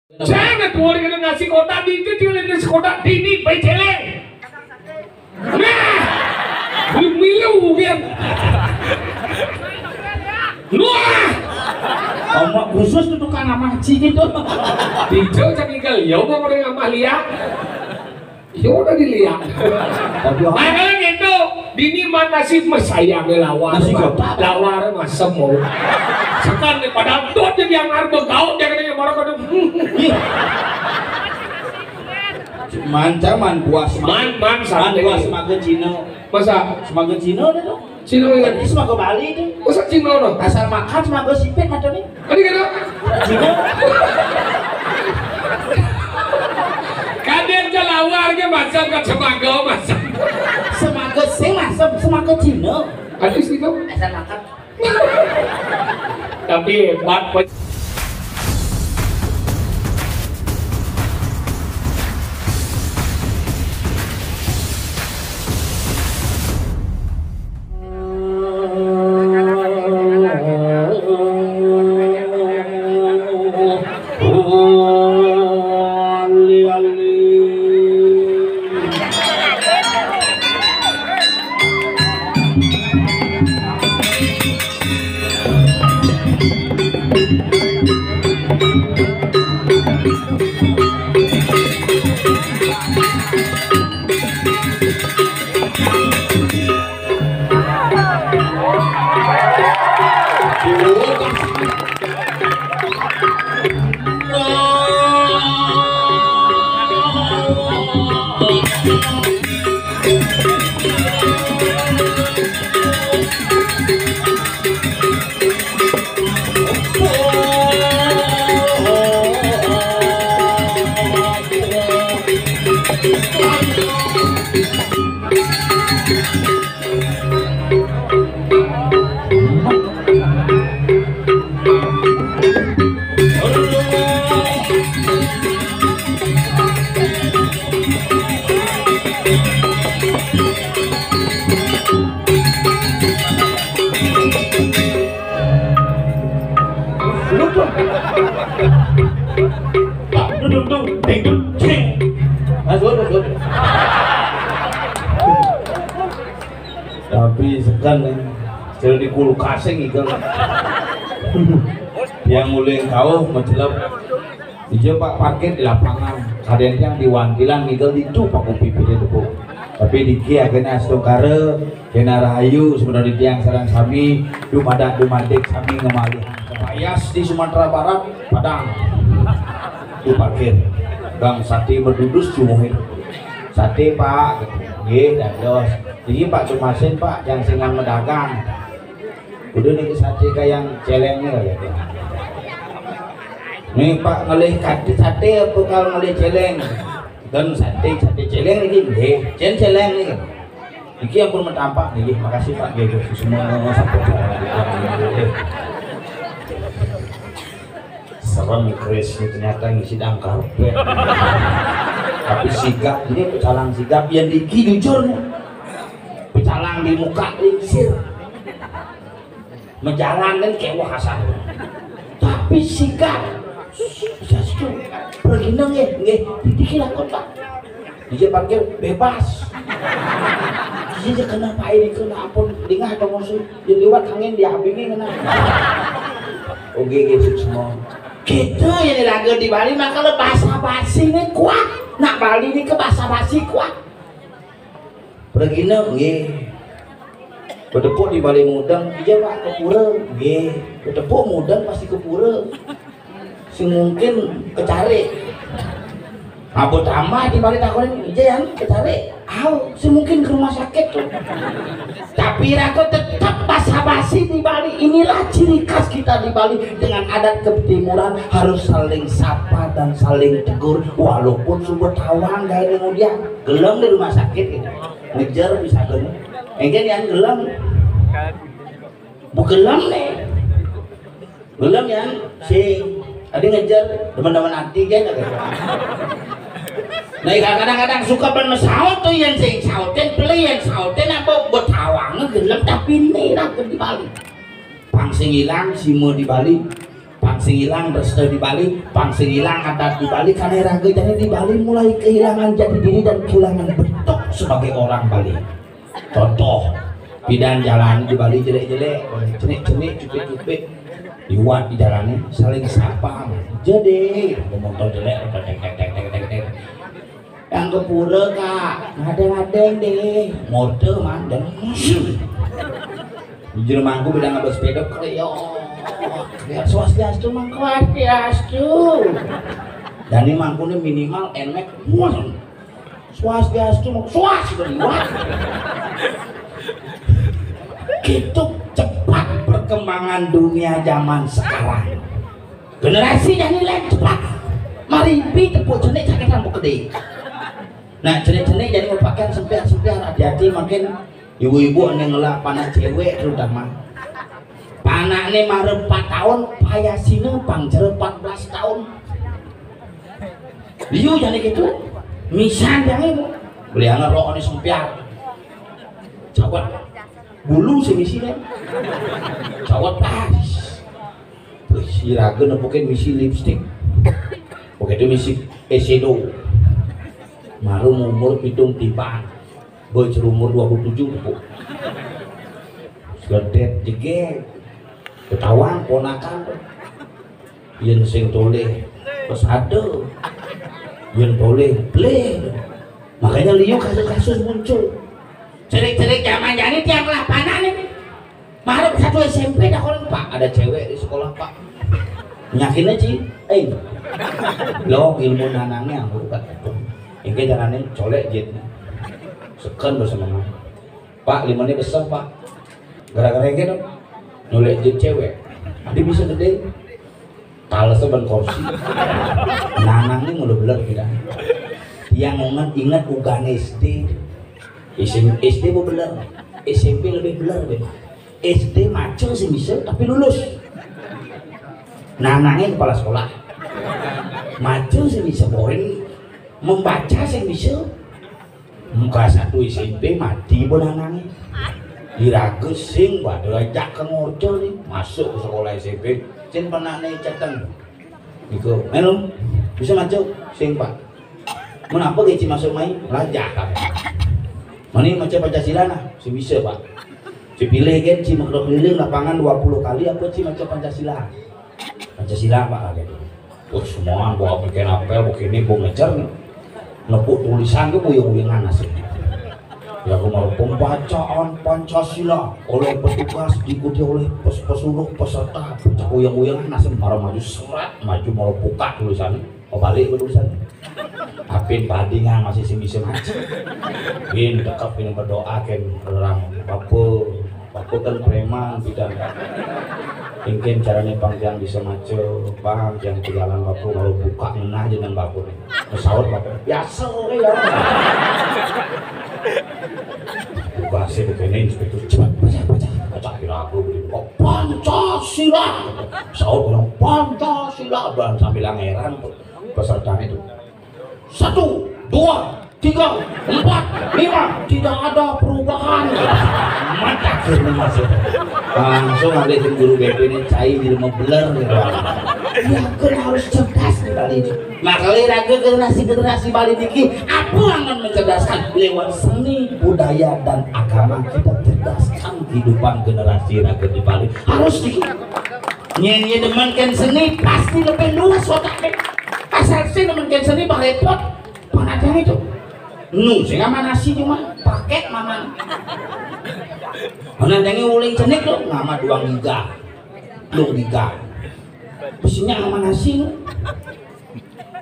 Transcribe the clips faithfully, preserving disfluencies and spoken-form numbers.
Jangan tuh orang kena nasi kotak di itu, dia nasi kotak di ini, baik celeng. Nah, belum milu kan. Wah, omak khusus tuh tukang amah ciki tuh. Dijauh cak igal, ya mau orang amah lihat. Ya udah dilihat. Tapi makanya gitu, dini mah nasib mah sayangnya lawar. Nasi kotak. Lawar mah semua. Sekarang nih pada tuh dia yang arba gaut dia katanya marah kata. Manca man puas man. Man, man, man santai. Puas makan Cina. Masa? Semaga Cina dah tuh. Cina ya? Ini semaga Bali tuh. Masa Cina no? Asal makan semaga sipit macam ni. Tadi kata? Cina. Kadang ke lawar ke macam ke semaga macam. Semaga sing masam semaga Cina. Ada sih tuh. Asal makan. Tapi hebat. Duduk, duduk, duduk, cing. Nah, sudah, sudah. Tapi segan nih, sudah di kulkas yang ngigel. Yang mulai kau mencelep. Ijo Pak parkir di lapangan. Kadang yang di wantilan ngigel di itu Pak Kupi pilih tuh. Tapi diki akhirnya astungkara, kena rahayu sebenarnya tiang sareng sami, dumadak dumadik sami ngemalihan. Payas di Sumatera Barat, Padang. Itu parkir. Bang Sati berdudus cumuhin. Sate, Pak. Nggih, dados. Iki Pak Tumasin, Pak, yang singan medagang. Udah nih sate kayak celengnya ya. Nih, Pak, ngelih kati sate apa kalau ngelih celeng? Kan sate, sate celeng iki nggih. Cen celeng nih. Iki ampun metampak nggih. Makasih, Pak, nggih, nggih. Semua sampai. Serem Chris ini ternyata ngisi dangkal. Tapi sigap, ini pecalang sigap yang diki jujur nih. Pecalang di muka lingsir. Menjalan kan kewah asal. Tapi sigap. Sastu. Pergi nang ya, nggih. Dikira kota. Dia parkir bebas. Dia kenapa ini kena ampun dingah atau musuh? Dia lewat angin dia habis ini kena. Oke, gitu semua. Gitu yang dilagu di Bali, maka lo basa-basi ini kuat. Nak Bali ini ke basa-basi kuat. Pergi nang, nggih. Bedepuk di Bali mudeng, iya Pak, ke pura, nggih. Bedepuk mudeng pasti ke pura. Sing mungkin kecari. Apa tambah di Bali takonin, iya yang kecari. Au, sing mungkin ke rumah sakit tuh. Tapi raga tetap basa-basi di Bali. Inilah ciri khas kita di Bali. Dengan adat ketimuran harus saling sapa dan saling tegur walaupun sudah tawang gaya kemudian gelem di rumah sakit gitu. Ngejar bisa gelem. Engke yang gelem. Bu gelem nih. Gelem ya, si tadi ngejar teman-teman anti kan. Nah, kadang-kadang suka ban mesaut tuh yang sing sautin, pilih yang sautin apa buat tawang gelem tapi ini raga di Bali. Pang sing hilang, simo di Bali. Pang Sing ilang restu di Bali, pang sing ilang adat di Bali, karena raga jani di Bali mulai kehilangan jati diri dan kehilangan bentuk sebagai orang Bali. Contoh, pidan jalan di Bali jelek-jelek, cenik-cenik, cupit-cupit, liwat di jalannya saling sapa, jadi motor jelek, tek tek tek tek tek tek. Yang ke pura, Kak, ngadeng-ngadeng deh, motor mandeng. Di jelema mangku beda ngabas sepeda, kreo. Ya, swastiastu, Mang, swastiastu. Dan ini mangkune minimal enek, wah, swastiastu, Mang, swas, sudah liwat. Gitu cepat perkembangan dunia zaman sekarang. Generasi yang nilai cepat. Maripi tepuk cenik sakitan bu gede. Nah, cenik-cenik jadi merupakan sempiar-sempiar, hati-hati makin ibu-ibu ane ngelak panak cewek terutama. Panakne marep empat tahun, payasine pang jero empat belas tahun. Liu jane gitu. Misan jane, Bu. Beli anak rokok ini sempiar. Cawet. Bulu sing misi kan. Cawet pas. Terus si raga nepukin misi lipstick. Begitu misi eyeshadow. Maru umur pitung timpang. Boy umur dua puluh tujuh, Bu. Sedet jeget. Ketahuan ponakan tuh. Yen sing toleh pesada. Yen toleh bleh. Makanya liu kasus-kasus muncul. Cerik-cerik zaman jani tiang lapanan ini. Marep satu S M P dah, kalau, Pak, ada cewek di sekolah, Pak. Nyakinnya, Ci, eh, lo ilmu nanangnya aku, Pak. Ini caranya colek jitnya. Seken bersama. Pak, limane besar, Pak. Gara-gara ini dong. Nyolek jit cewek. Nanti bisa gede. Talesnya ban korsi. Nanangnya mulai beler kita. Yang inget, inget ugan S D. S D mau beler. S M P lebih beler, deh. S D macul sih bisa, tapi lulus. Nanangnya kepala sekolah. Macul sih bisa, boring. Membaca sih bisa. Muka satu S M P mati benanange. Iraga sing pada ajak ke ngorjo nih, masuk ke sekolah S M P. Cen penakne ceteng. Iku, "Melu, bisa maca?" "Sing, Pak." "Menapa geci masuk mai?" "Belajar, Pak." "Mani maca Pancasila nah?" "Sing bisa, Pak." Cipilih geci makro keliling lapangan dua puluh kali apa ci maca Pancasila? Pancasila, Pak, gitu. Terus semua bawa bikin apel begini, bu ngejar nih. Nepuk tulisan ke buyung-buyungan nasib. Ya, aku mau pembacaan Pancasila oleh petugas diikuti oleh pes pesuruh peserta. Buyung-buyungan nasib, baru maju serat, maju mau buka tulisan. Oh, balik ke tulisan. Apin badingan masih sing bisa maca. Bin tekep bin berdoa ken orang bapak. Bapak kan preman, tidak. Mungkin caranya pang yang bisa maca, pang yang kejalan bapak kalau buka menah jeneng bapak nih. Pesawat bapak biasa ya. Buka sih begini, inspektur cepat baca, baca, baca kira aku begini. "Oh, Pancasila." Pesawat bilang, "Pancasila." Dan sambil ngeran tuh pesertanya itu. Satu, dua, tiga, empat, lima, tidak ada perubahan. Mantap, ilmu masuk. Langsung ada tim guru B P ini, cai di rumah beler gitu. Ya, kan harus cerdas nih kali ini. Makanya raga generasi-generasi Bali niki, apa yang akan mencerdaskan lewat seni, budaya, dan agama kita cerdaskan kehidupan generasi raga di Bali. Harus nih. Nyen ye demen ken seni pasti lebih luas otaknya. Asal sih demen ken seni bah repot. Panadang itu. Nu sing aman nasi cuma paket maman. Mana dengi uling cenik lo nama dua giga. Dua giga. Besinya aman nasi lo.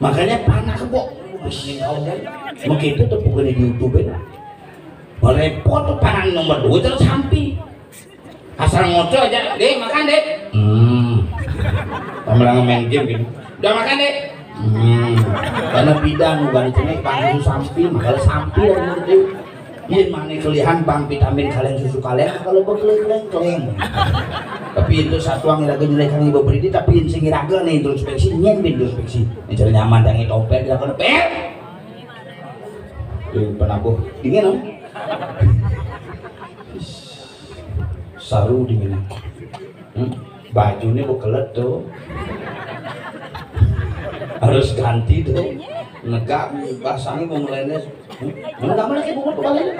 Makanya panak kebo. Besinya kau kan. Begitu tuh bukan di YouTube ya. Repot tuh panak nomor dua terus sampai. Asal ngoco aja, "Dek, makan, Dek." Hmm. Kamu lagi main game gitu. "Udah makan, Dek." Hmm. Karena bidan bukan itu nih, bang itu sampi, makanya sampi dari itu. Ini mana kelihan bang vitamin kalian susu kalian kalau berkeleng-keleng. Tapi itu satu yang lagi nilai kami berberi, tapi yang sing raga nih introspeksi, nyen introspeksi. Ini cari nyaman yang itu opel, tidak kena pel. Ini penabuh dingin loh. Saru dingin. Hmm? Bajunya bekelet tuh. Harus ganti tuh. Negak, basangnya mau mulainya. Mau nggak mau lagi bungut kepalanya.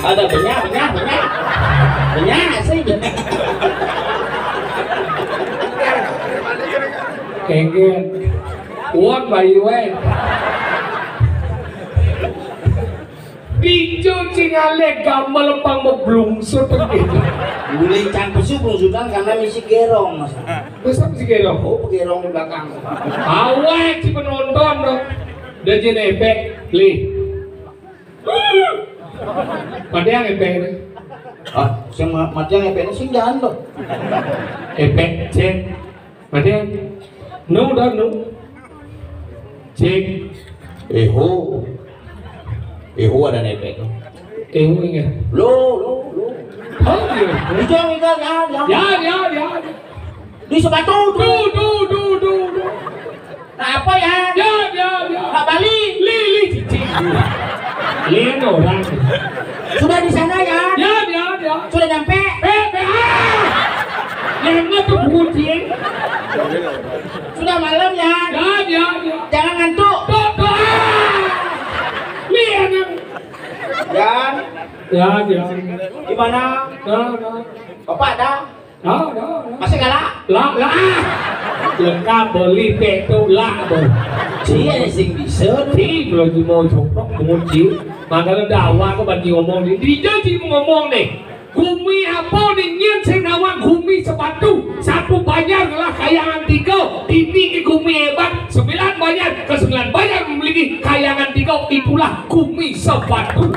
Ada banyak, banyak, banyak. Banyak sih. Kengken. Uang bayu, eh. Dijo cing alé gamel pang meblungsut gitu. Guling can pesu blungsutan karena misi gerong, Mas. Masa misi gerong? Oh, gerong di belakang. Awak si penonton dong. Udah jadi efek, Li. Padahal efek ini. Ah, sing ma-, mati yang efek ini sing jangan tuh. Efek, cek. Padahal. No, dah, no. Cek. Eho. Eho ada efek. Eho ingat. Lo, lo, lo. Oh, iya. Itu yang ingat, ya, ya. Ya, ya, ya. Di sepatu tuh. Duh, duh, duh, duh, duh. Nah, apa ya? Ya, ya, ya. Nggak balik. Li, li, cici. Li, orang. Sudah di sana ya? Ya, ya, ya. Sudah nyampe? Eh, eh, ah. Yang nggak tuh buku, Cing. Sudah malam ya? Ya, ya, ya. Jangan ngantuk. Tuh, tuh, ah. Li, yang. Yan. Ya, ya. Gimana? Ya, ya. Bapak dah. Nah, nah, nah. Masih kalah? Lah, lah. Lengkap beli petu lah, Bang. Cie sing bisa. Ti belum mau cokok kunci. Makanya dakwah ke bagi ngomong ni. Dia sih mau ngomong ni. Gumi apa ni nyen sing nawang gumi sepatu. Satu banjar lah kayangan tiga. Ini ke gumi hebat. Sembilan banjar. Ke sembilan banjar memiliki kayangan tiga. Itulah gumi sepatu.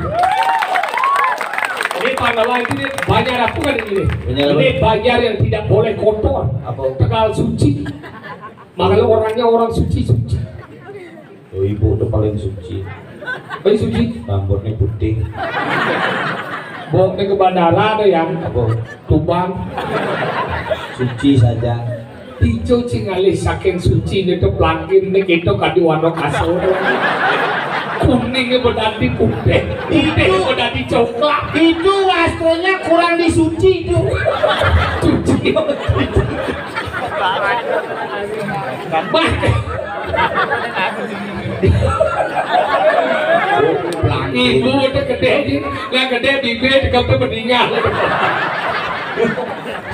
Ini Pandawa ini banjar apa kan ini? Banjar apa? Ini banjar yang tidak boleh kotor. Apa? Tegal suci. Makanya orangnya orang suci-suci. Oh, ibu tuh paling suci. Paling suci. Rambutnya putih. Bawa ke bandara ada yang apa? Tuban. Suci saja. Dijo cing alih saking suci ni tu pelangkin ni kita kadi wano kasur. Kuning apa dadi putih? Putih apa dadi coklat? Itu wastronya kurang disuci itu. Cuci. Bah. Ibu udah gede aja, nggak gede bibir, kamu meninggal.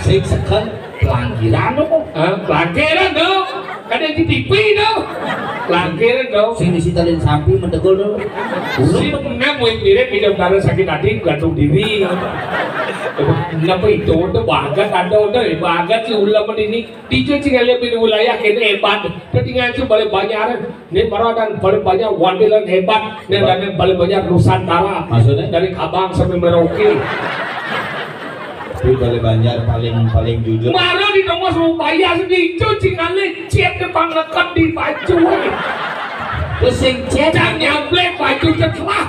Sing seken pelanggiran dong. Hah? Pelanggiran dong. Kada di T V dong. Pelanggiran dong. Sing isi talin sampi mentegul dong. Si nang murid-murid hidup darah sakit hati gantung diri. Kenapa itu udah bagat ada udah bagat si ulama ini. Dijo cing ngalih pilih wilayah kene hebat. Ketinggalan cing balik banyak. Ini para dan balik banyak wandilan hebat. Dan dan balik banyak Nusantara. Maksudnya? Dari Kabang sampai Merauke. Tapi balik banyak paling paling jujur. Mara di nomor supaya sedih cuci ngalih chat depan lekat di baju. Terus sing chat. Jangan nyamplek baju celah.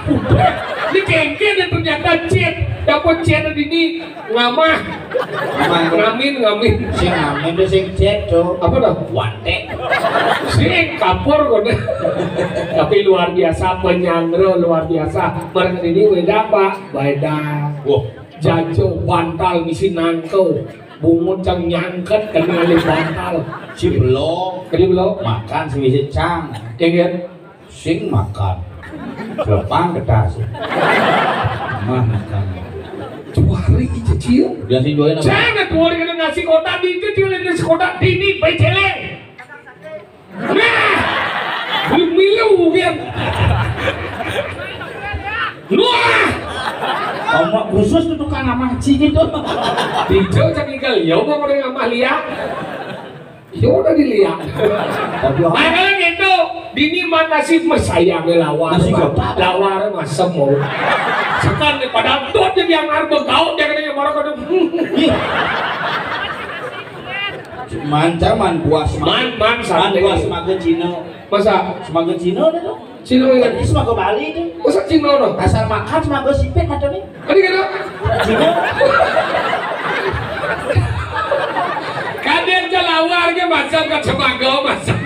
Ini kengke dan ternyata chat. Dapat chat di ini ngamah. Ngamin, ngamin. Sing ngamin tuh sing chat tuh. Apa tuh? Wante. Sing kapur kok. Tapi luar biasa penyangro luar biasa. Mereka ini beda pak, beda. Wah. Jajo bantal misi nangko. Bungut cang nyangket kena alih bantal. Si belum. Kena belum. Makan si misi cang. Ingat. Sing makan. Lepang kedas. Mah makan. Cuari itu cil. Dia sih jualin apa? Jangan cuari kena nasi kotak di itu cil nasi kotak dini bayi celeng. Nah, belum milu kan. Wah. Omak khusus tuh tukang sama cik itu. Dijauh cak igal ya mau orang sama lihat. Ya udah dilihat. Tapi makanya gitu, dini mah nasib mah sayangnya lawar. Nasi kotak. Lawar mah semua. Sekarang pada tuh dia yang harus gaul dia kena yang marah kena. Ih. Manca man puas man. Man, man, man santai. Puas makan Cina. Masa? Semaga Cina ada tuh. Cina ya? Ini semaga Bali tuh. Masa Cina no? Asal makan semaga sipit macam ni. Ada kena? Cina. Kadang ke lawar ke macam kat semaga macam.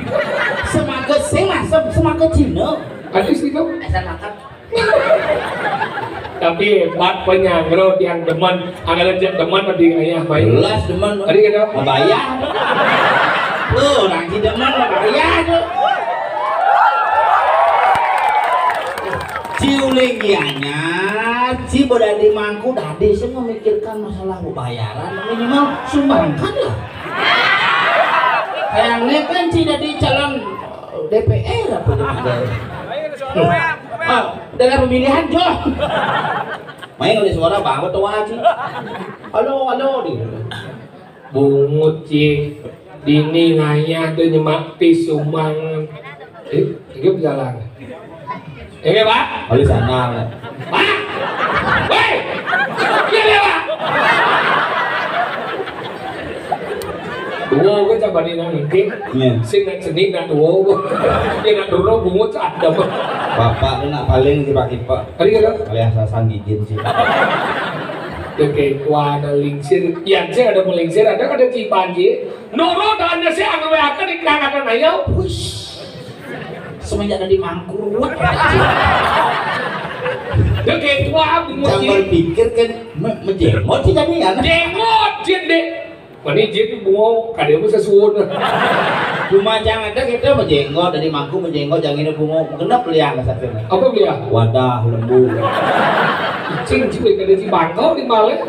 Semaga sing masam semaga Cina. Ada situ. Asal makan. Tapi hebat penyangro yang demen. Anggalan cek demen di ayah main. Jelas demen. Tadi kata? Membayar. Tuh, nanti demen membayar tuh. Ciuling ianya, si bodadi mangku dadi sih memikirkan masalah bayaran minimal sumbangkan lah. Kayaknya kan si jadi calon D P R apa gitu. Ah, dalam pemilihan Jo. Main oleh suara banget tuh aja. Halo, halo di. Bungut cik dini ngayah tuh nyemak tis sumbangan. Eh, ini berjalan. Ini Pak. Halo sana. Pak. Woi. Iya dia Pak. Dua gue coba di nanti. Iya. Sing nak seni nak dua gue. Dia nak dulu bungut sadam. Bapak lu nak paling si Pak Ipa. Tadi kata? Alias sasan gigin sih. Oke, wah ada lingsir. Iya, saya ada melingsir, ada ada cipan sih. Nurut ada sih anu akan di kang akan ayo. Hush. Semenjak tadi mangkrut. Dia kayak tua bungut. Jangan pikir kan me- menjenggot sih tadi ya. Jengot jin deh. Mani jin bungo kademu sesuun. Cuma jangan ada kita menjenggot dari mangku menjenggot jangan ini bungo genep liang kasarnya. Apa beliau? Wadah lembu. Cing cing kada di bangkau di malah.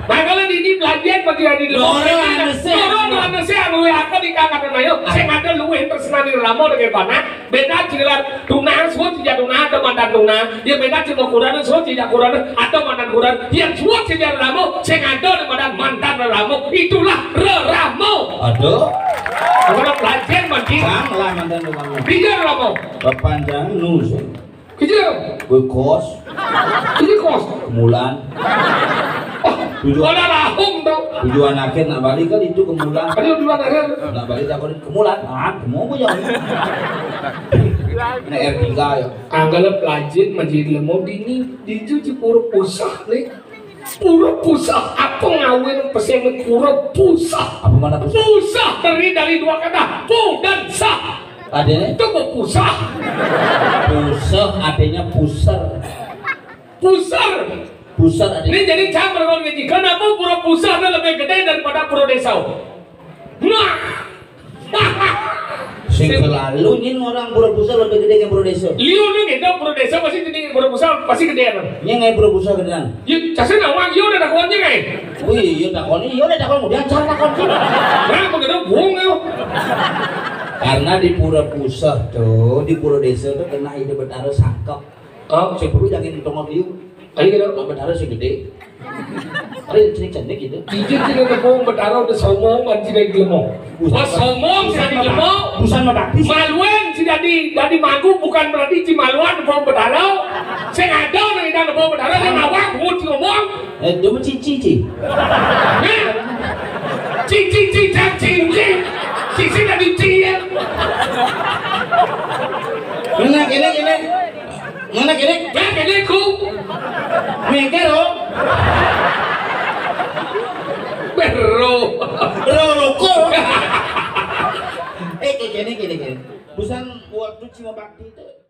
Nah kalau di ini belajar bagi di luar. Orang anu sih anu akan di kang akan ayo. Saya ada lu yang tersenani ramo dengan panah. Beda cing lah tuna suat tidak tuna ada mantan tuna. Ya beda cing ukuran suat tidak ukuran atau mantan ukuran. Yang suat tidak ramo, sing ada ada mantan mantan ramo. Itulah reramo. Aduh. Kalau pelajar mantan. Bang lah mantan ramo. Tidak ramo. Papanjang nus. Kecil. Gue kos. Ini kos. Kemulan. Tujuan. Ada rahum dong. Tujuan akhir nak balik kan itu kemulan. Ada tujuan akhir. Nak balik takut kemulan. Ah, mau gue jangan. Ini R tiga ya. Anggap lajin menjadi lemau dini dicuci puruk usah nih. Puruk usah apa ngawin pesen puruk usah. Apa mana pusat? Usah terdiri dari dua kata pu dan sah. Adanya? Itu mau pusah. Pusah artinya puser. Puser. Puser artinya. Ini jadi cara berkomunikasi. Kenapa pura pusah itu lebih gede daripada pura desa? Nah. Sing selalu nyin orang pura pusat lebih gede yang pura desa. Liu nu gitu, pura desa pasti gede, pura pusat pasti gede kan. Nya ngai pura pusat gedean. Yuk, cacing nawang, yuk udah dakuannya ngai. Wih, iya takon, iya udah takon, kemudian cara takon sih. Nah, begitu bung yuk. Karena di pura pusat tuh, di pura desa tuh kena ide betara sangkep. Oh, si perlu jangan tongok liu. Ayo gitu. Kalau betara sih gede. Ada cenik-cenik gitu. Jijik sih kata bung betara udah somong kan tidak gelemo. Pas somong tidak gelemo. Busan mah baptis. Maluan sih dari dari mangku bukan berarti Cimaluan bung betara. Sing ada nang idang bung betara yang awak bungut ngomong. Eh, dia mah cici, ci. Nah, cici cici cici. Cici dari cie. Benar, gini, gini. Mana kene? Nah, kene ku. Mikir, oh. Bero. Bero rokok. Eh, kayak gini, gini, gini. Busan waktu cuma bakti itu.